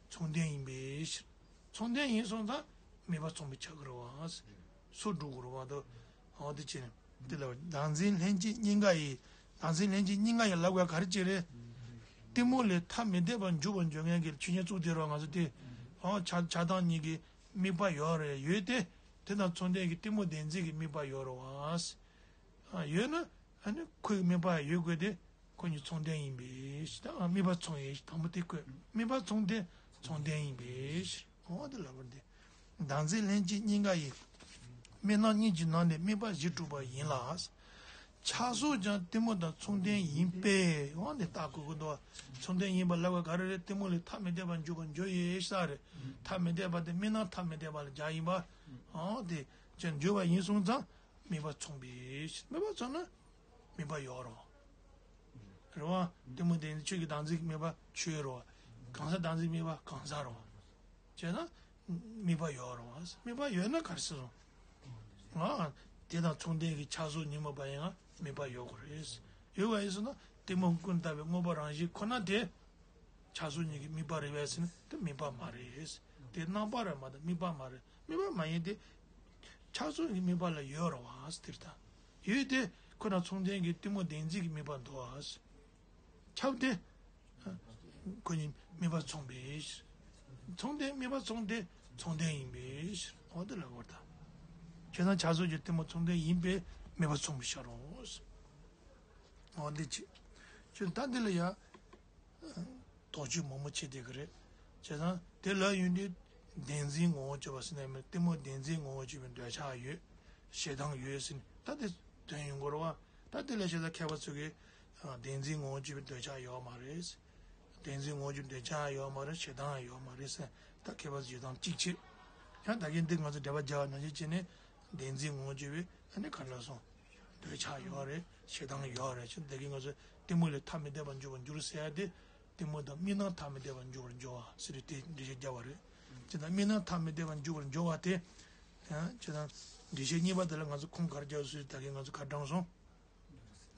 མཚུངས་ལྡན་ཡིན་པའི་ཕྱིར། མཚུངས་ལྡན་ཡིན་སོང་ཙང་དམིགས་པ་མཚུངས་པའི་ཆ་གི་རེད་བ། སུ་སྒྲུབ་དགོས་རེད་བ་དོ། ཨོ་དེ་བྱས་ནས་དེ་ལ་བདག་འཛིན་ལྷན་སྐྱེས་གཉིས་ཀ་ཡི། བདག་འཛིན་ལྷན་སྐྱེས་གཉིས་ཀ་ཡི་ལབ་དགོས་ག་རེ་བྱས་རེད། གཏི་མུག་ལས་ཐ་མི་དད་པར་འཇུག་པར་འགྱུར་མཁན་གྱི་ཆོས་ཉིད་གཙུག་དེ་རོ་ང་ཚོ་དེ། ཨོ་ཆགས་ཆགས་སྡང་གཉིས་ཀྱི་དམིགས་པ་ཡོད་རེད་ཡོད་དེ། དེ་དང་མཚུངས་ལྡན་གྱི་གཏི་མུག་བདེན་འཛིན་གྱི་དམིགས་པ་ཡོད་རེད་བ། ཡོད་ན་ཨ་ནི་ཁོའི་དམིགས་པ་ཡོད་དགོས་ཏེ། ཁོ་གཉིས་མཚུངས་ལྡན་ཡིན་པའི་ཕྱིར། དམིགས་པ་མཚུངས་ཡིན་དང་པོ་དེ་བཀོད། དམིགས་པ་མཚུངས་ཏེ་མཚུངས་ལྡན་ཡིན་པའི་ཕྱིར། འོ་དེ་ལབ་པ་འདི། བདག་འཛིན་ལྷན་སྐྱེས་གཉིས་ཀ་ཡི། དམིགས་རྣམ་གཉིས་ཀྱི་ནང་ནས་དམིགས་པ་བཞི་གྲུབ་པ་ཡིན་ལ། ཆགས་སོགས་ཀྱང་གཏི་མུག་དང་མཚུངས་ལྡན་ཡིན་པས་འོ་འདི་ལྟ་དགོས་ཀྱི་འདུག་མཚུངས་ལྡན་ཡིན་པ་ལབ་པ་ག་རེ་རེད། གཏི་མུག་ལས་ཐ་མི་དད་པར་འཇུག་པར་འགྱུར་ཡིན་ས་རེད། ཐ་མི་དད་པ་དེ་དམིགས་རྣམ་ཐ་མི་དད་པ་ལ་སྦྱར་ཡིན་པ། འོ་དེ་ཅན་འགྱུར་བ་ཡིན་སོང་ཙང་དམིགས་པ་མཚུངས་པའི་ཕྱིར། དམིགས་པ་མཚུངས་ན། དམིགས་པ་ཡོད་རེད་བ། རེད་བ། གཏི་མུག་དེ་ནི་ཆོས་ཀྱི་བདག་འཛིན་གྱི་དམིགས་པ་ཆོས་རེད་བ། གང་ཟག་བདག་འཛིན་དམིགས་པ་གང་ཟག་རེད་བ། བྱས་ན། དམིགས་པ་ཡོད་རེད་བ། དམིགས་པ་ཡོད་ན་ག་རེ་ཟེར་སོང་། ང་། དེ་དང་མཚུངས་ལྡན་གྱི་ཆགས་སོགས་ཉོན་མོངས་པ་ཡང་དམིགས་པ་ཡོད་དགོས་རེད། ཡོད་པ་ཡིན་ཟེར་ན་གཏི་མུག་ཀུན་བཏགས་པའི་དངོས་པོ་རང་བཞིན་ཁོ་ན་དེ། ཆགས་སོགས་གཉིས་ཀྱི་དམིགས་པ་རེད་པས་ཟེར་ན་དེ་དམིགས་པ་མ་རེད། དེ་རྣམ་པ་རེད་མ་གཏོགས་དམིགས་པ་མ་རེད། དམིགས་པ་མ་ཡིན་ཏེ། ཆགས་སོགས་ཀྱི་དམིགས་པ་ལ་ཡོད་རེད་བ་ཟེར་ད། ཡོད་དེ་ཁོ་ན་མཚུངས་ལྡན་གྱི་གཏི་མུག་བདེན་འཛིན་གྱི་དམིགས་པ་འདུག་བ། ཁྱབ་སྟེ། ཁོ་གཉིས་དམིགས་པ་མཚུངས་པའི་ཕྱིར། མཚུངས་ཏེ་དམིགས་པ་མཚུངས་ཏེ་མཚུངས་ལྡན་ཡིན་པའི་ཕྱིར། འོ་དེ་ལ་གོ་ད། བྱས་ན་ཆགས་སོགས་ཀྱི་གཏི་མུག་མཚུངས་ལྡན་ཡིན་པས་དམིགས་པ་མཚུངས་པའི་ཕྱིར་རོ། འོ་འདི་ཅི། ཁྱོད་ད་འདི་ལ་ཡ། དོགས་གཅོད་མང་པོ་བྱེད་བསྡད་ཀྱི་རེད། བྱས་ཙང་དེ་ལ་ཡོད་དུས་བདེན་འཛིན་ངོ་བོ་བཅོས་པ་ཟེར་ནས་མི་གཏི་མུག་བདེན་འཛིན་ངོ་བོ་བཅོས་པའི་འདོད་ཆགས་ཡོད། ཞེ་སྡང་ཡོད་ཟེར་ནས་ད་དེ་དོན་ཡོང་གི་རེད་བ། ད་དེ་ལ་བྱས་ཙང་མཁས་པ་ཚོ་གིས་བདེན་འཛིན་ངོ་བོ་བཅོས་པའི་འདོད་ཆགས་ཡོད་མ་རེད། བདེན་འཛིན་ངོ་བོ་བཅོས་པའི་འདོད་ཆགས་ཡོད་མ་རེད། ཞེ་སྡང་ཡོད་མ་རེད་ཟེར་ད་མཁས་པ་ཚོ་ཞེ་སྡང་གཅིག་བྱེད། ཡང་ད་གིན་འདི་ང་ཚོ་འགྲེལ་པ་རྒྱག་པ་ནང་བཞིན་བྱས་ནས་བདེན་འཛིན་ངོ་བོ་བཅོས་པའི་ཨ་ནི་ག་ལ་སོང་། འདོད་ཆགས་ཡོད་རེད། ཞེ་སྡང་ཡོད་རེད། ཅེས་འདི་གིན་ང་ཚོས་གཏི་མུག་ལས་ཐ་མི་དད་པར་འཇུག་པར་འགྱུར་ཟེར་ཡ་དེ། གཏི་མུག་དང་དམིགས་རྣམ་ཐ་མི་དད་པར་འཇུག་པར་འགྱུར་བ་ཟེར་དེ་འགྲེལ་བཤད་རྒྱག་པ་རེད། ཅེས་དང་དམིགས་རྣམ་ཐ་མི་དད་པར་འཇུག་པར་འགྱུར་བ་དེ། ཡང་ཅེས་དང་། འགྲེལ་བཤད་གཉིས་པ་དེ་ལ་ང་ཚོ་ཁུངས་ག་རེ་རྒྱག་ཟེར་ད་གིན་ང་ཚོ་ག་རེ་དྲངས་སོང་།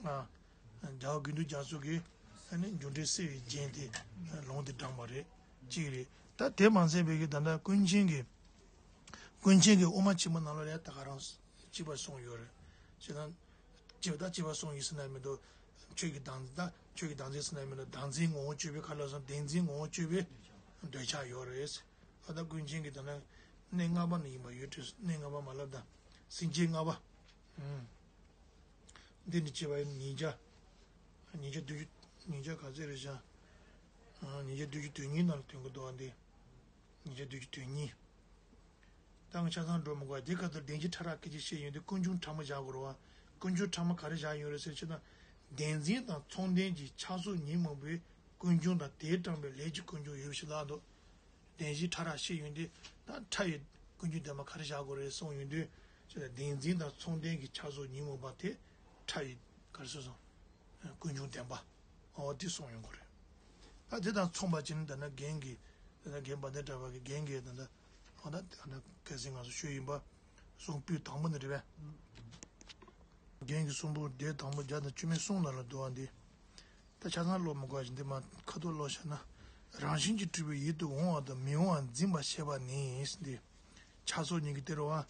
ཨ། རྒྱལ་བ་དགེ་འདུན་རྒྱ་མཚོ་གིས་ཨ་ནི་འགྱུར་འགྲོས་སེལ་བའི་རྒྱན་དེ་ལུང་དེ་དྲངས་པ་རེད། གཅིག་རེད། ད་དེ་མ་ཟད་པའི་གི་ད་ལྟ་ཀུན་མཁྱེན་གྱི། ཀུན་མཁྱེན་གྱི་དབུ་མ་ཆེན་མོ་ནང་ལ་ཡང་ད་ག་རང་གཅིག་པ་གསུངས་ཡོད་རེད། ཅེས་དང་། གཅིག་པ་ད་གཅིག་པ་གསུངས་ཡིན་ཟེར་ན་མི་འདུག་ཆོས་ཀྱི་བདག་འཛིན་ད་ཆོས་ཀྱི་བདག་འཛིན་ཟེར་ན་མི་འདུག་བདག་འཛིན་ངོ་བོ་བཅོས་པའི་ག་ལ་སོང་བདེན་འཛིན་ངོ་བོ་བཅོས་པའི་འདོད་ཆགས་ཡོད་རེད། ཨ་ད་ཀུན་མཁྱེན་གྱི་ད་ན་གནས་ལྔ་པ་ནི་ཡིན་པ་ཡོད་དུས་གནས་ལྔ་པ་མ་ལབ་ད་སེམས་བསྐྱེད་ལྔ་པ། ཨུམ། འདི་ནི་བྱས་པ་ཡིན་ཉིས་བརྒྱ། ཉིས་བརྒྱ་བདུན་ཅུ་ཉིས་བརྒྱ་ག་ཚོད་རེད་བཞག་ཉིས་བརྒྱ་བདུན་ཅུ་དོན་གཉིས་ནང་ལ་ཐོན་གྱི་འདུག་བ་འདི། ཉིས་བརྒྱ་བདུན་ཅུ་དོན་གཉིས། ད་ང་ཆ་ཚང་འགྲོ་མི་དགོས་འདི་ཁ་ཐུག་བདེན་བཞི་ཕྲ་རགས་སྐད་ཅིག་བཤད་ཡོང་དུས་ཀུན་འབྱུང་ཕྲ་མོ་བཞག་དགོས་རེད་བ། ཀུན་འབྱུང་ཕྲ་མོ་ག་རེ་བཞག་ཡོད་རེད་ཟེར་ཕྱིན་ན། བདེན་འཛིན་དང་མཚུངས་ལྡན་གྱི་ཆགས་སོགས་ཉོན་མོངས་པའི་ཀུན་འབྱུང་དང་དེས་དྲངས་པའི་ལས་ཀྱི་ཀུན་འབྱུང་ཡོད་ཞེས་ལབ་འདུག་བདེན་བཞི་ཕྲ་རགས་བཤད་ཡོང་དུས་ད་ཕྲ་བའི་ཀུན་འབྱུང་བདེན་པ་ག་རེ་བཞག་དགོས་རེད་གསུངས་ཡོང་དུས་ཅེས་ལ་བདེན་འཛིན་དང་མཚུངས་ལྡན་གྱི་ཆགས་སོགས་ཉོན་མོངས་པ་དེ་ཕྲ་བའི་ག་རེ་ཟེར་སོང་། ཀུན་འབྱུང་བདེན་པ་འོ་དེ་གསུངས་ཡོང་དགོས་རེད། ད་དེ་དང་མཚུངས་པ་ཅིག་ནི་ད་ནི་རྒན་གྱི་ད་ནི་རྒན་དཔལ་ལྡན་གྲགས་པ་གི་རྒན་གྱི་ད་ནི་འོ་ད་ད་ནི་གལ་སྲིད་ང་ཚོ་ཤོད་ཡིན་པ་གསུང་སྤུས་དང་པོ་ནི་རེད་པས། རྒན་གྱི་གསུང་འབུམ་སྡེ་དང་པོ་བརྒྱ་དང་བཅུ་མེད་གསུམ་ནང་ལ་འདུག་བ་འདི། ད་ཆ་ཚང་ཀློག་མི་དགོས་ཤིང་འདི་མ་ཁ་ཐུག་ཀློག་བྱས་ན། རང་བཞིན་གྱིས་གྲུབ་པའི་ཡིད་དུ་འོང་བ་དང་མི་འོང་བ་འཛིན་པར་བྱེད་པ་ནི་འདི། ཆགས་སོགས་གཉིས་ཀྱི་དེ་རུ་བ།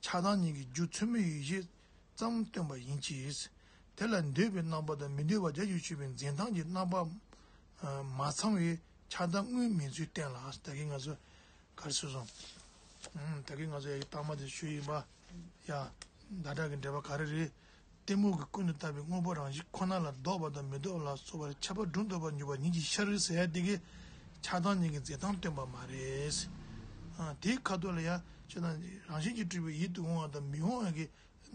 ཆགས་སྡང་གཉིས་ཀྱི་རྒྱུ་ཚད་མའི་ཡུལ་ཤེས་ཙམ་སྟོན་པ་ཡིན་གྱི། དེ་ལ་འདོད་པའི་རྣམ་པ་དང་མི་འདོད་པ་བརྒྱ་ཞིག་ཆོད་པའི་འཛིན་སྟངས་ཀྱི་རྣམ་པ་མ་ཚང་བའི་ཆགས་སྡང་དངོས་མིན་ཚུལ་བསྟན་ལ། ད་གིན་ང་ཚོ། ག་རེ་ཟེར་སོང་། ཨུམ། ད་གིན་ང་ཚོ་ཡ་གི་རྟགས་མ་དེ་ཞུས་ཡིན་པ། ཡ། ཟླ་གྲགས་ཀྱི་འགྲེལ་པ་ག་རེ་རེད། གཏི་མུག་གིས་ཀུན་ཏུ་བཏགས་པའི་དངོས་པོ་རང་བཞིན་ཁོ་ན་ལ་ལྡོག་པ་དང་མི་ལྡོག་པ་ལ་སོགས་པར་ཁྱབ་པ་སྒྲོ་འདོགས་པར་འགྱུར་བ་ཉིད་ཀྱི་ཕྱིར་ཟེར་ཡ་དེ་གི་ ཆགས་སྡང་གཉིས་ཀྱི་འཛིན་སྟངས་སྟོན་པ་མ་རེད། ཨ། དེའི་ཁ་ཐོག་ལ་ཡང་ཆགས་སྡང་རང་བཞིན་གྱིས་གྲུབ་པའི་ཡིད་དུ་འོང་བ་དང་མི་འོང་བ་གི་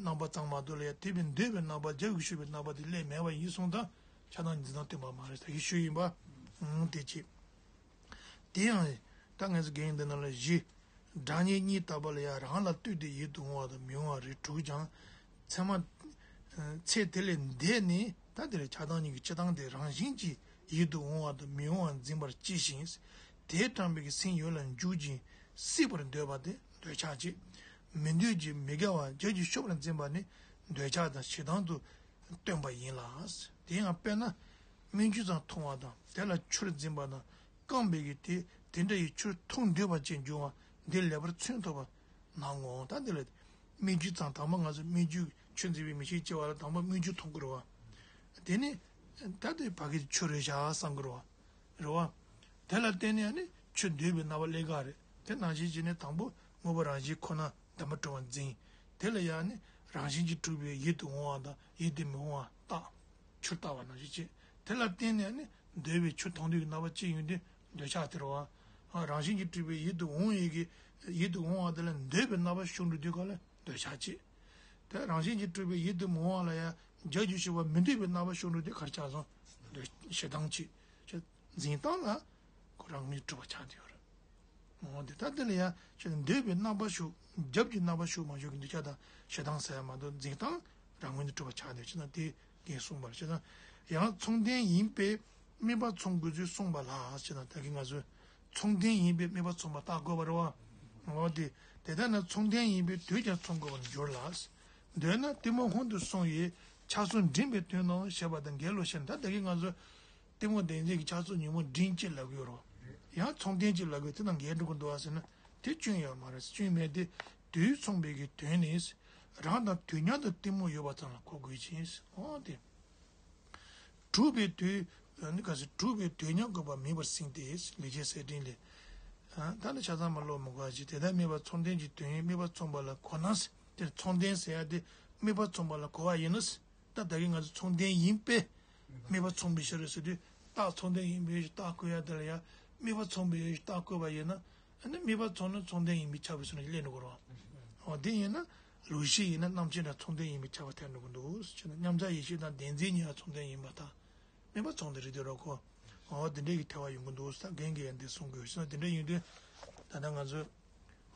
རྣམ་པ་ཙམ་མ་གཏོགས་ལ་ཡང་དེ་བས་འདོད་པའི་རྣམ་པ་རྒྱབ་ཀྱིས་ཕྱོགས་པའི་རྣམ་པ་དེ་སླེབས་མེད་པ་ཡིན་སོང་ཙང་ཆགས་སྡང་གཉིས་འཛིན་སྟངས་སྟོན་པ་མ་རེད། ད་གིན་ཞུས་ཡིན་པ། ཨང་། དེ་གཅིག་དེ་ཡང་ད་ངས་རྒན་འདི་ནང་ལ་བཞི། སྒྲ་སྙན་གཉིས་ལྟ་བུ་ལ་ཡང་རང་ལ་ལྟོས་ཏེ་ཡིད་དུ་འོང་བ་དང་མི་འོང་བ་རིགས་དྲུག་ཀྱང་། ཚད་མ། ཚད་དེ་ལས་འདས་ནས་ད་དེ་ལ་ཆགས་སྡང་གཉིས་ཀྱི་སྤྱི་སྟངས་དེ་རང་བཞིན་གྱིས་ཡིད་དུ་འོང་བ་དང་མི་འོང་བ་འཛིན་པར་བྱེད་ཅིང་། དེས་དྲངས་པའི་སེམས་ཡུལ་ལ་འཇུག་ཅིང་སྲིད་པར་འདོད་པ་དེ་འདོད་ཆགས་བྱེད། མི་འདོད་ཅིང་མི་དགའ་བ་རྒྱབ་ཀྱིས་ཕྱོགས་པར་འཛིན་པ་ནི་འདོད་ཆགས་དང་ཞེ་སྡང་དུ་སྟོན་པ་ཡིན་ལ། དེ་ཡང་དཔེར་ན། སྨན་ཆུ་ཙམ་འཐུང་བ་དང་དེ་ལ་ཆུར་འཛིན་པ་དང་རྐང་པའི་གི་དེ་དེ་འདྲ་ཡི་ཆུར་འཐུང་འདོད་པ་ཅན་འབྱུང་བ་འདི་ལེགས་པར་མཚོན་ཐུབ་པ་ན་ངོ་། ད་འདི་ལ་སྨན་ཆུ་ཙམ་དང་པོ་ང་ཚོ་སྨན་ཆུ་ཆུ་འཛིན་པའི་མི་ཞིག་སྐྱེ་བ་ལ་དང་པོ་སྨན་ཆུ་འཐུང་དགོས་རེད་བ། དེ་ནི་ད་དེ་ཕ་གི་ཆུ་རེད་བཞག་བསམ་གི་རེད་བ། རེད་བ། དེ་ལ་བརྟེན་ནས་ནི་ཆུ་འདོད་པའི་རྣམ་པ་སླེབས་ག་རེད། དེ་ནང་བཞིན་བྱས་ནས་དང་པོ་དངོས་པོ་རང་བཞིན་ཁོ་ན་བདེན་པར་གྲུབ་པར་འཛིན། དེ་ལ་ཡང་ནི་རང་བཞིན་གྱིས་གྲུབ་པའི་ཡིད་དུ་འོང་བ་དང་ཡིད་དུ་མི་འོང་བ་བརྟག་ཆུར་བརྟག་པ་ནང་བཞིན་བྱེད། དེ་ལ་བརྟེན་ནས་ནི་འདོད་པའི་ཆུ་འཐུང་འདོད་ཀྱི་རྣམ་པ་ཅི་ཡོང་དུས་འདོད་ཆགས་དེ་རེད་བ། རང་བཞིན་གྱིས་གྲུབ་པའི་ཡིད་དུ་འོང་བའི་གི་ཡིད་དུ་འོང་བ་དེ་ལ་འདོད་པའི་རྣམ་པ་ཤོར་འགྲོ་དུས་ག་ལ་འདོད་ཆགས་བྱེད། དེ་རང་བཞིན་གྱིས་གྲུབ་པའི་ཡིད་དུ་མི་འོང་བ་ལ་ཡང་རྒྱབ་ཀྱིས་ཕྱོགས་པ་མི་འདོད་པའི་རྣམ་པ་ཤོར་འགྲོ་དུས་ག་རེ་ཆགས་སོང་། འདོད་ཞེ་སྡང་བྱེད། འཛིན་སྟངས་ལ་ཁོ་རང་ངོས་གྲུབ་པ་ཆགས་བསྡད་ཡོད་རེད། འོ་དེ་ལྟར་དེ་ལ་ཡང་ཁྱོད་འདོད་པའི་རྣམ་པ་ཤོར། རྒྱབ་ཀྱི་རྣམ་པ་ཤོར་མ་ཤོར་གྱི་འདོད་ཆགས་དང་ཞེ་སྡང་ཟེར་ཡ་མ་གཏོགས་འཛིན་སྟངས་རང་ངོས་ནས་གྲུབ་པ་ཆགས་བསྡད་ཡོད་ཅེ་ན་དེ་འགན་གསུངས་པར་བྱེད་ན། ཡང་མཚུངས་ལྡན་ཡིན་པས་དམིགས་པ་མཚུངས་དགོས་ཚུལ་གསུངས་པ་ལ་ཞེ་ན། ད་གིན་ང་ཚོས་མཚུངས་ལྡན་ཡིན་པས་དམིགས་པ་མཚུངས་པ་བརྟག་དགོས་པ་རེད་བ། འོ་དེ་དེ་ལྟར་ན་མཚུངས་ལྡན་ཡིན་པས་དུས་ཀྱང་མཚུངས་དགོས་པར་འགྱུར་ལ། འདོད་ན་གཏི་མུག་སྔོན་དུ་སོང་བས་ཆགས་སོགས་འདྲེན་པའི་དོན་ནོ་ཞེས་པ་དང་འགལ་ལོ་ཞེ་ན། ད་ད་གིན་ང་ཚོས། གཏི་མུག་བདེན་འཛིན་གྱི་ཆགས་སོགས་ཉོན་མོངས་འདྲེན་བྱེད་ལབ་ཀྱི་ཡོད་རེད། ཡང་མཚུངས་ལྡན་གྱི་ལབ་ཀྱི་དེ་དང་འགལ་འགྲོ་གི་འདུག་བ་ཟེར་ན་དེ་སྐྱོན་ཡོད་མ་རེད། སྐྱོན་མེད་དེ་དུས་མཚུངས་པའི་གི་དོན་ནི། རང་དང་དུས་མཉམ་དུ་གཏི་མུག་ཡོད་པ་ཙམ་ལ་གོ་དགོས་ཅིང་། འོ་དེ། གྲུབ་པའི་དུས་ནི་ག་ཟེར་གྲུབ་པའི་དུས་མཉམ་དགོས་པ་མིན་པར་སེམས་ཏེ། ལེགས་བཤད་གསེར་ཕྲེང་ལས། ད་ནི་ཆ་ཚང་མ་ཀློག་མི་དགོས་ཅིག་དེ་ལྟར་དམིགས་པ་མཚུངས་ལྡན་གྱི་དོན་ཡིན་དམིགས་པ་མཚུངས་པ་ལ་གོ་ན། དེར་མཚུངས་ལྡན་ཟེར་ཡ་དེ་དམིགས་པ་མཚུངས་པ་ལ་གོ་བ་ཡིན་ན། ད་ད་གིན་ང་ཚོ་མཚུངས་ལྡན་ཡིན་པས་དམིགས་པ་མཚུངས་པའི་ཕྱིར་རོ་ཟེར་དུས་རྟགས་མཚུངས་ལྡན་ཡིན་པའི་རྟགས་བཀོད་ཡ་དེ་ལ་ཡང་དམིགས་པ་མཚུངས་པའི་རྟགས་བཀོད་པ་ཡིན་ན། ཨ་ནི་དམིགས་པ་མཚུངས་ན་མཚུངས་ལྡན་ཡིན་པས་ཁྱབ་པའི་ཚུལ་ནི་སླེབས་འགྲོ་གི་རེད་བ། འོ་དེ་ཡིན་ན་ལུགས་ཤིག་ཡིན་ན་རྣམ་བཅད་ལ་མཚུངས་ལྡན་ཡིན་པས་ཁྱབ་པ་ཐལ་འགྲོ་གི་འདུག་ཟེར་ན། མཉམ་གཞག་ཡེ་ཤེས་དང་བདེན་འཛིན་གཉིས་ཀ་མཚུངས་ལྡན་ཡིན་པ་དང་། དམིགས་པ་མཚུངས་ལྡན་རེད་དེ་རོ་ཁོ། འོ་དེ་འདྲའི་གི་ཐལ་བ་ཡོང་གི་འདུག་ཟེར་རྒན་གྱིས་ཡང་འདི་གསུང་དགོས་ཟེར་ན། དེ་འདྲ་ཡིན་དུས་ད་ལྟ་ང་ཚོས་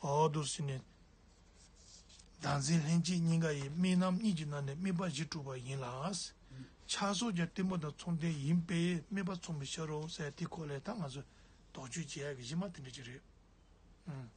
འོ་འདུག་ཟེར་ནས། བདག་འཛིན་ལྷན་སྐྱེས་གཉིས་ཀ་ཡི་དམིགས་རྣམ་གཉིས་ཀྱི་ནང་ནས་དམིགས་པ་བཞི་གྲུབ་པ་ཡིན་ལ། ཆགས་སོགས་ཀྱང་གཏི་མུག་དང་མཚུངས་ལྡན་ཡིན་པས་དམིགས་པ་མཚུངས་པའི་ཕྱིར་རོ་ཟེར་དེ་ཁོ་ལས་ད་ང་ཚོས་དོགས་གཅོད་བྱེད་ཡག་གི་གཞི་མ་དེ་འདྲ་ཅིག་རེད། ཨང་